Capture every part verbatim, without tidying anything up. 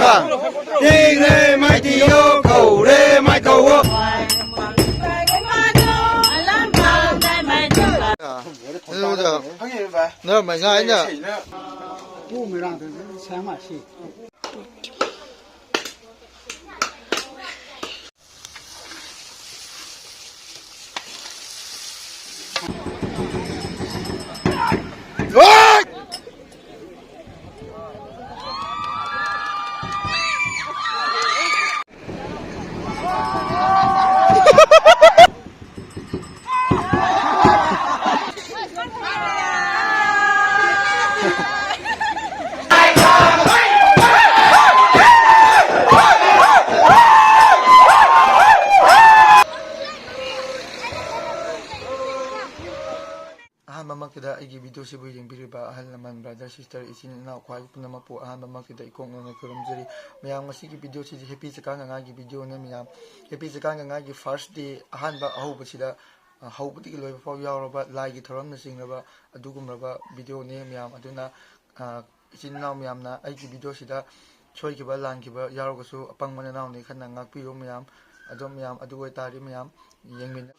Ting re mai ti o, kou re mai kou o. Nai ngai na. ꯑꯍꯥꯟꯕꯃꯛꯇꯗ ꯑꯩꯒꯤ video ꯁꯤꯕꯨ ꯌꯦꯡꯕꯤꯔꯤꯕ ꯑꯍꯜ ꯂꯃꯟ, brother, sister, ꯏꯆꯤꯟ ꯏꯅꯥꯎ ꯈ꯭ꯋꯥꯏ ꯄꯨꯝꯅꯃꯛꯄꯨ ꯑꯍꯥꯟꯕꯃꯛꯇꯗ ꯏꯀꯣꯛ ꯅꯧꯅ ꯈꯨꯔꯨꯝꯖꯔꯤ꯫ ꯃꯌꯥꯝ, ꯉꯁꯤꯒꯤ video ꯁꯤꯗꯤ ꯍꯦꯄꯤ ꯆꯀꯥꯟ ꯒꯪꯉꯥꯏꯒꯤ video ꯅꯦ ꯃꯌꯥꯝ꯫ ꯍꯦꯄꯤ ꯆꯀꯥꯟ ꯒꯪꯉꯥꯏꯒꯤ first day ꯑꯍꯥꯟꯕ ꯑꯍꯧꯕꯁꯤꯗ, ꯑ, ꯍꯧꯕꯗꯒꯤ ꯂꯣꯏꯕ ꯐꯥꯎ ꯌꯥꯎꯔꯕ ꯂꯥꯏꯒꯤ ꯊꯧꯔꯝꯅ ꯆꯤꯡꯂꯕ ꯑꯗꯨꯒꯨꯝꯂꯕ video ꯅꯦ ꯃꯌꯥꯝ꯫ ꯑꯗꯨꯅ, ꯑ, ꯏꯆꯤꯟ ꯏꯅꯥꯎ ꯃꯌꯥꯝꯅ ꯑꯩꯒꯤ video ꯁꯤꯗ ꯁꯣꯏꯈꯤꯕ ꯂꯥꯟꯈꯤꯕ ꯌꯥꯎꯔꯒꯁꯨ ꯑꯄꯪꯕ ꯅꯅꯥꯎꯅꯤ ꯈꯟꯅ ꯉꯥꯛꯄꯤꯌꯨ ꯃꯌꯥꯝ꯫ ꯑꯗꯣ ꯃꯌꯥꯝ, ꯑꯗꯨ ꯑꯣꯏꯇꯥꯔꯗꯤ ꯃꯌꯥꯝ ꯌꯦꯡꯃꯤꯟꯅ-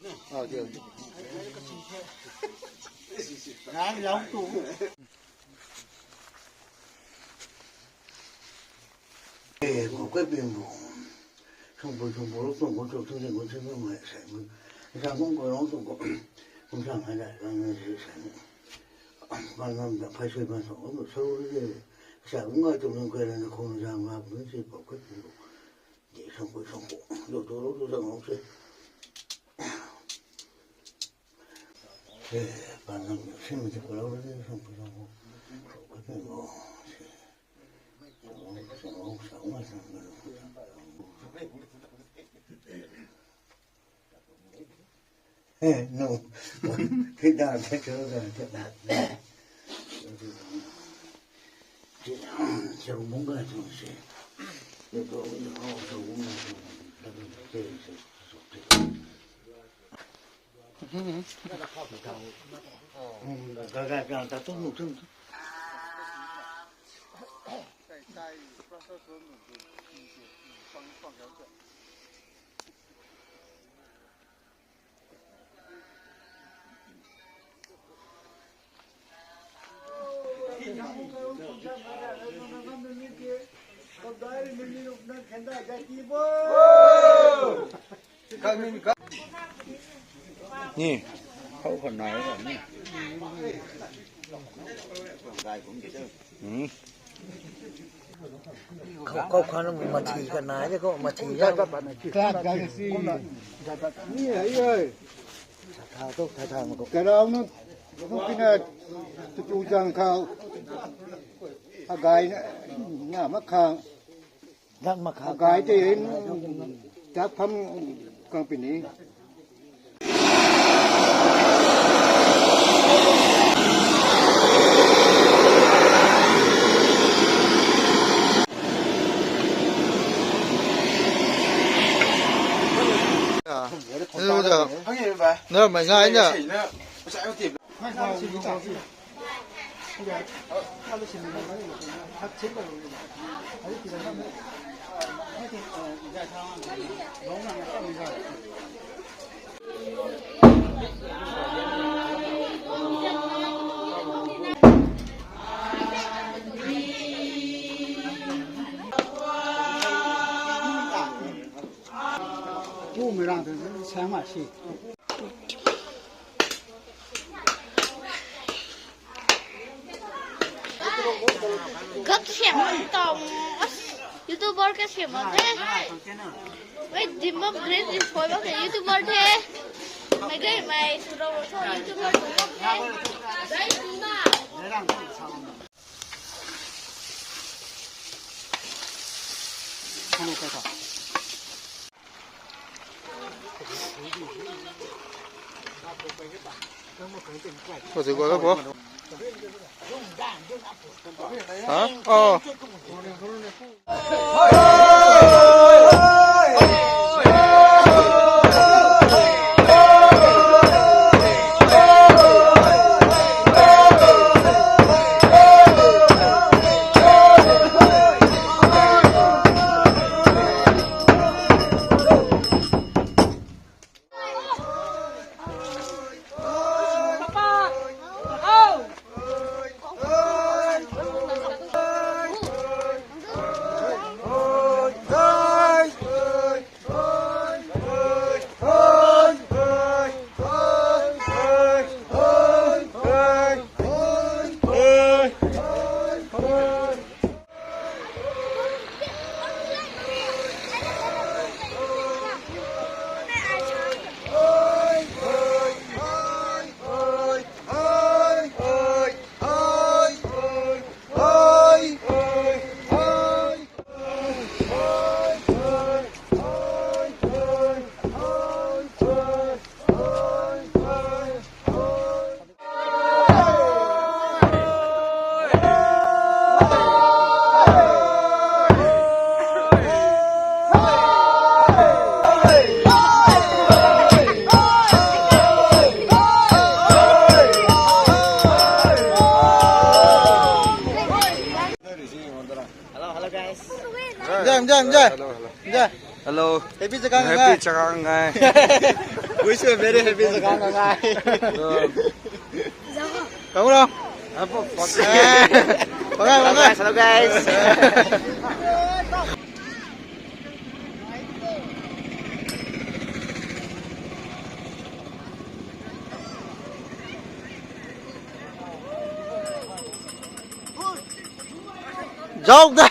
Ni, khou khou nai ni. Hmm. Khou, khou khou na mathi ka nai de khou mathi ya. Khat ka si. Ni ai ai. Tha tha tu, tha tha ma ko. Ka rau nu, nu kina tu tu jang khou. Agai na, na ma khang. Agai te hin, tak pham kang pini. Nai ngai na. Pu mei rang tei sang ma si. Gak siam tong. As, YouTuber ka siam mak the. Wei, Dimap Green Info bak the YouTuber the. Mei gay mei, suro ro so YouTuber bak the. Hello, kaka. Có thể gọi các bố. Hả? Ờ. Hello, hello. Hello. Happy Chakhang Ngai. Happy Chakhang Ngai. Wish you a very happy Chakhang Ngai. Hello. Hello. Hello, guys. Hello, guys. Joke da.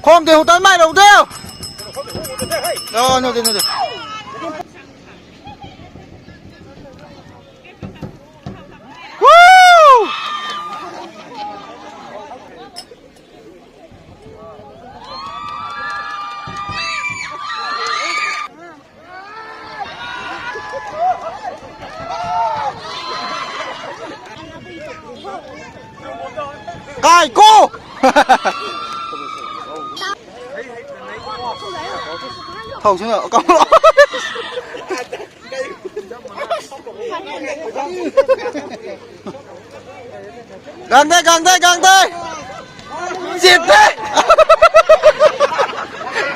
Khom de hotel mai lou de. No, no de, no de. Woo! Kai ko. Thau suna kau. Gang de, gang de, gang de. Zip de.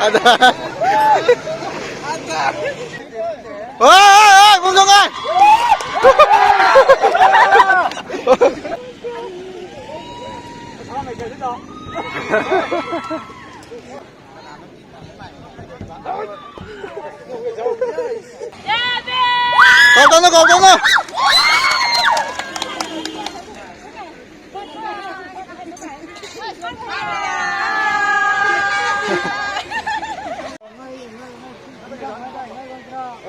Ada. Oi, oi, oi, bung dong ai. Kau tang na, kau tang na.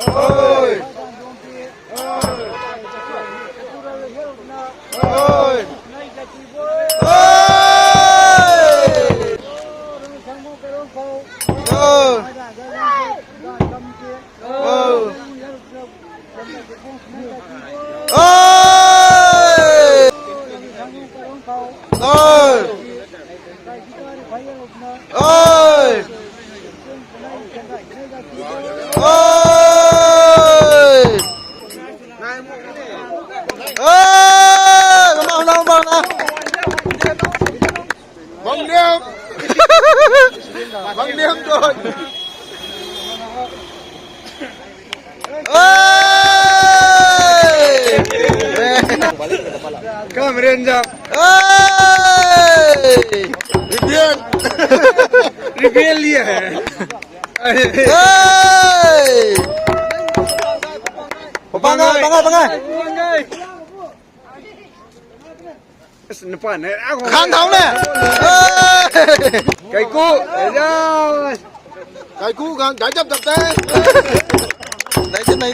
Oi. Oi. Oi. Oi. Oi. Oi. Oi. Oi. Oi. Oi. Bang liam. Bang liam tuan. Oi! Kam ren jam. Oi! Rebel. Rebel liya hai. Oi! Pangai, pangai, pangai. Khan thau ne. Kaiku. Kaiku gang dai jap jap te. Dai jap nai.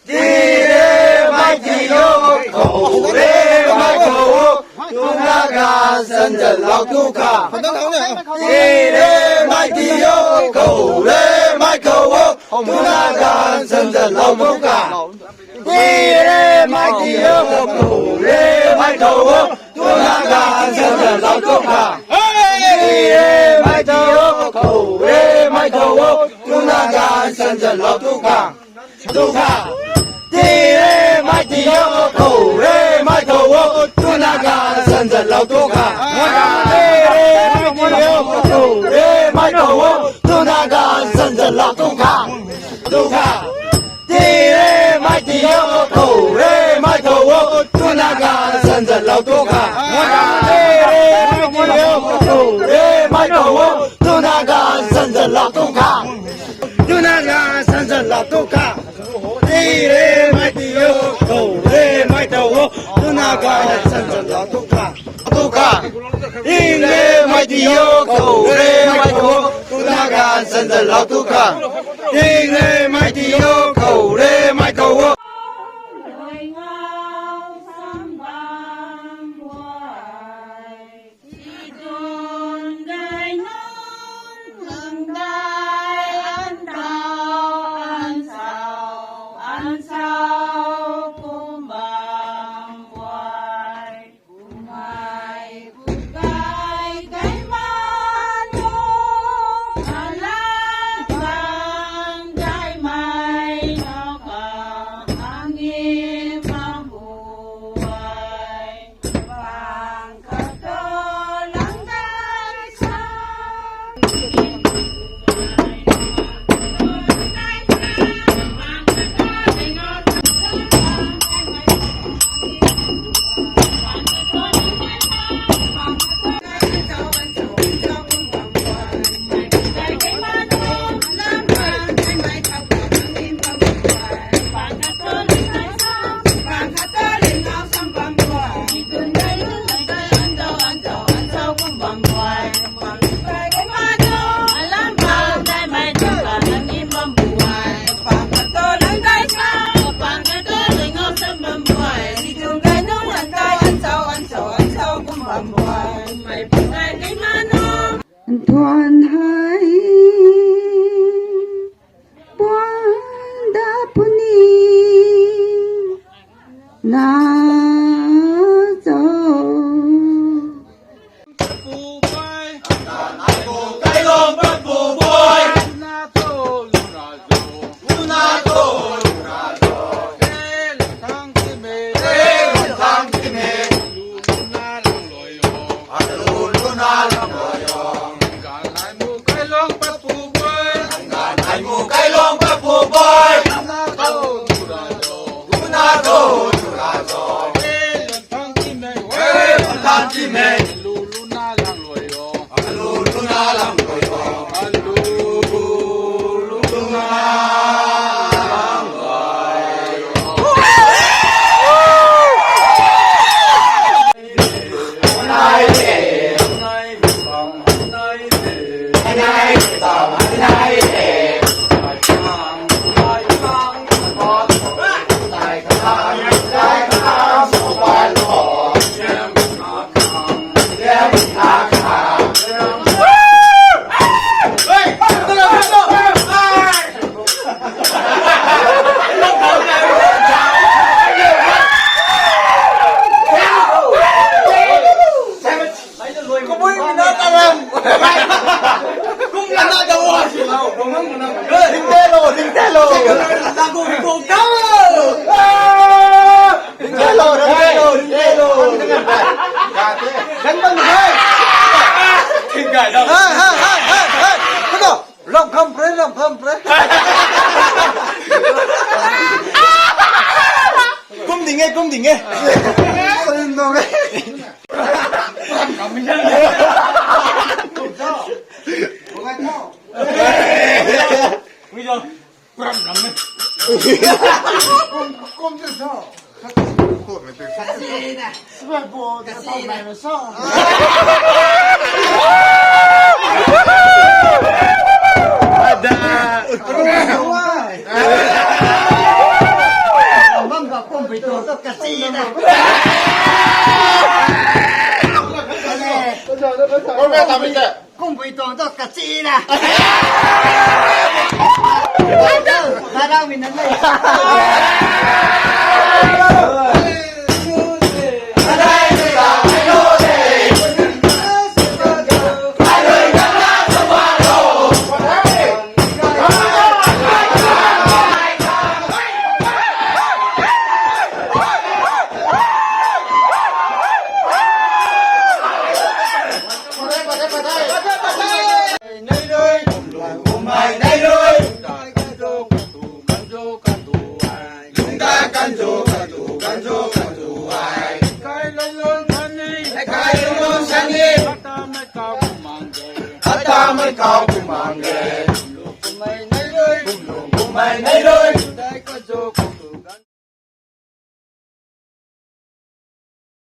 Tire mai ti o, khou re mai khou o, tuna ganv sanzanlou tu kha. Tire mai ti o, khou re mai khou o, tuna ganv sanzanlou tu kha. Tire mai ti o, khou re mai khou o, tuna ganv sanzanlou tu kha. Tire mai ti o, khou re mai khou o, tuna ganv sanzanlou tu kha. Tu kha. Tire mai ti o, khou re mai khou o, tuna ganv sanzanlou tu kha. Tire mai ti o, khou re mai khou o, tuna ganv sanzanlou tu kha. Tu kha. Tire mai ti o, khou re mai khou o, tuna ganv sanzanlou tu kha. Tire mai ti o, khou re mai khou o, tuna ganv sanzanlou tu kha. Tuna ganv sanzanlou tu kha. Tire mai ti o, khou re mai khou o, tuna ganv sanzanlou tu kha. Tu kha. Tire mai ti o, khou re mai khou o, tuna ganv sanzanlou tu kha. Tire mai ti o, khou re mai khou o. Nthuan hei puan da puni na zo. Kabui mina taram. Kum lana da wa si lau. Ringte lo, ringte lo. Taku ko ka. Ringte lo, ringte lo, ringte lo. Ringte lo. Ringte lo. Hai, hai, hai, hai, hai. Kano. Ram kham pre, ram kham pre. Kum ding e, kum ding e. Kum ding e. Kum, kum ding e. Ada. Bam ka kumpui tuang tu kasi na. Kau ka tami ta. Kumpui tuang tu kasi na. Ada. Ada mi na le.